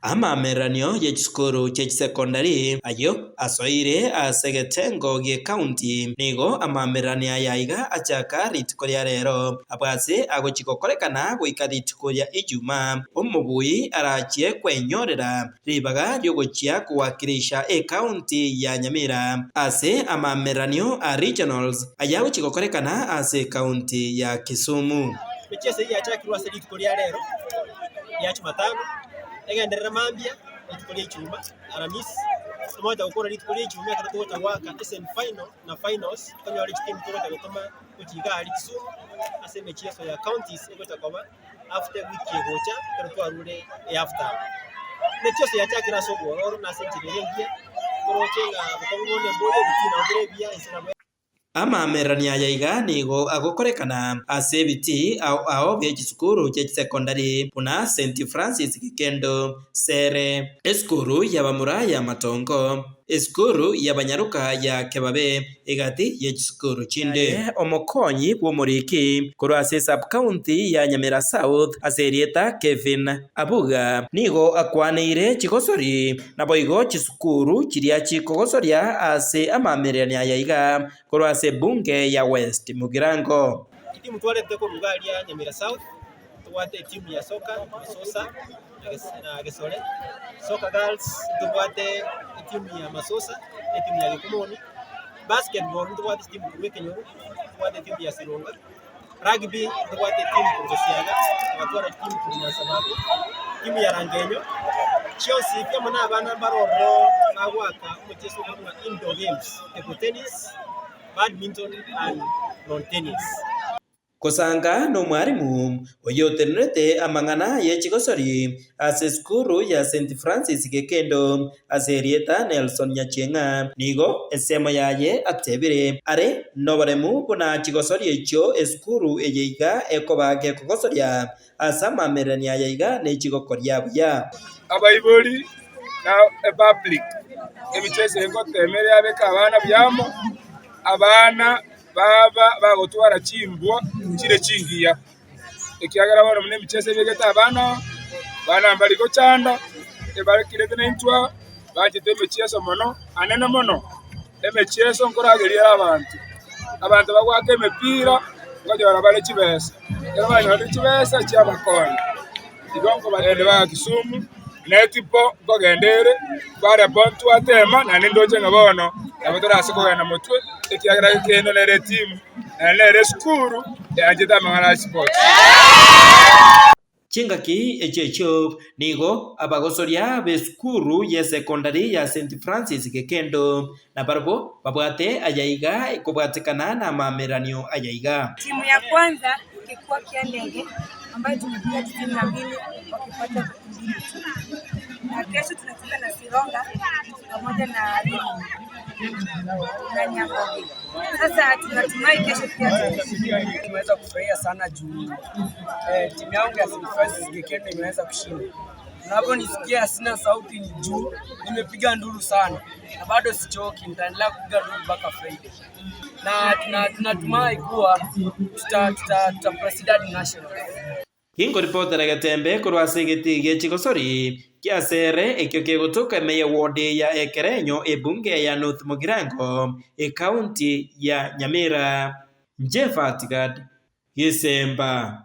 Amaamereranio ye chisukuru chie chisekondari ayio asoire ase egetengo gi'ecounty nigo amaamereranio aya aiga achaka rituko ria rero abwo ase agochia gokorekana goika rituko ria Ijumaa omobui arachie kwenyorera ribaga riogochia kowakilisha ecounty ya Nyamira ase amaamereranio a regionals ayagochia gokorekana ase ecounty ya Kisumu. Emicheso eyio yachakirwe ase rituko ria rero ria Jumatano, egenderere mambia rituko ria Ijumaa, Aramisi, tomaete gokora rituko ria Ijumaa ekero togocha goaka esemi final na finals, tonyore chitimu togocha gotoma gochia iga aria Kisumu ase emechieso ya counties egocha koba after ewiki egocha ekero twarure ehalf term. Emechieso yachakire ase obwororo na ase enchera ere engiya, toroche ng'a bokong'u bono embori ebitii nabo bire ebiya ense nabo. Amaamererania aya iga nigo agokorekana ase ebitii ao ao bie chisukuru chie chisekondari buna St Francis Gikendo, Sere, esukuru y'abamura ya Matongo, esukuru y'abanyaroka ya Kebabe, egati ye chisukuru chinde. Omokonyi bw'omoriki korwa ase esub-county ya Nyamira South ase erieta Kevin Abuga nigo akwaneire chigosori Naboigo chisukuru chiria chikogosoria ase amaamererania aya iga korwa ase ebunge ya West Mugirango. Chitimu twarente korwa iga aria Nyamira South, ntobwate etimu ya soka, Masosa na Gesore, Soka Girls ntobwate etimu ya Masosa na etimu ya Gekumoni, Basketball ntobwate chitimu korwa Ekenyoro, ntobwate etimu ya Sironga. Rugby ntobwate etimu korwa Gesiaga, togatwara etimu korwa Nyansabato, etimu ya Rangenyo, chionsi pi amo na abana mbare ororo bagoaka omocheso okorokwa ng'a indoor games, table tennis, badminton and lawn tennis. Gosanga nomwarimu oyotenenerete amang'ana ye chigosori ase esukuru ya St Francis Gekendo Ase erieta Nelson Nyachieng'a nigo ensemo yaye atebire are noboremu buna chigosoria echio esukuru eye iga ekoba gekogosoria ase amamererania aya iga nechigokoria buya. Abaibori na epublic emicheso eye ngotema ere yabeka abana buya amo, abana baba bagotwara chimbwa chire chingiya. Ekiagera bono buna emicheso ebegete abana oo, abana mbari gochanda, ebarekirete naintwe aa, banchete emechieso mono, anene mono, emechieso nkorageria ere abanto. Abanto bagoaka emepira, nkonyora bare chibesa, ekero banyorire chibesa chiabakonya. Igo nkobatebia ba Kisumu, netipo nkogenda ere, kwarebo ntwatema naende ndoche ng'a bono nabo torase kogenda motwe, ekiagera gekendo nere etimu, naende nere esukuru eanchete amang'ana a sports. Chingaki echio echio nigo abagosoria b'esukuru y'esekondari ya St Francis Gekendo nabarabwo babwate ayaiga kobwatekana namaamereranio ayaiga. Timu ya kwanza ikikuwa Kiandege ambayo tumepiga 92 wakipata mbili tu, na kesho tunacheza na Sironga pamoja na na Nyangoge. Sasa tunatumai kesho pia tutashinda. Tumeweza kufurahia sana juu eh, timu yangu ya St. Francis Gekendo imeweza kushinda. Unavyonisikia sina sauti ni juu nimepiga nduru sana na bado sichoki, nitaendelea kupiga nduru mpaka Friday na tunatumai kuwa tuta, tuta, tuta proceed hadi national. Ginkoripotera egetembe korwa ase egetii gie chigosori ki'asere ekio kegotoka ime y'eward ya Ekerenyo ebunge ya North Mugirango ecounty ya Nyamira. Inche Fatgad Gesemba.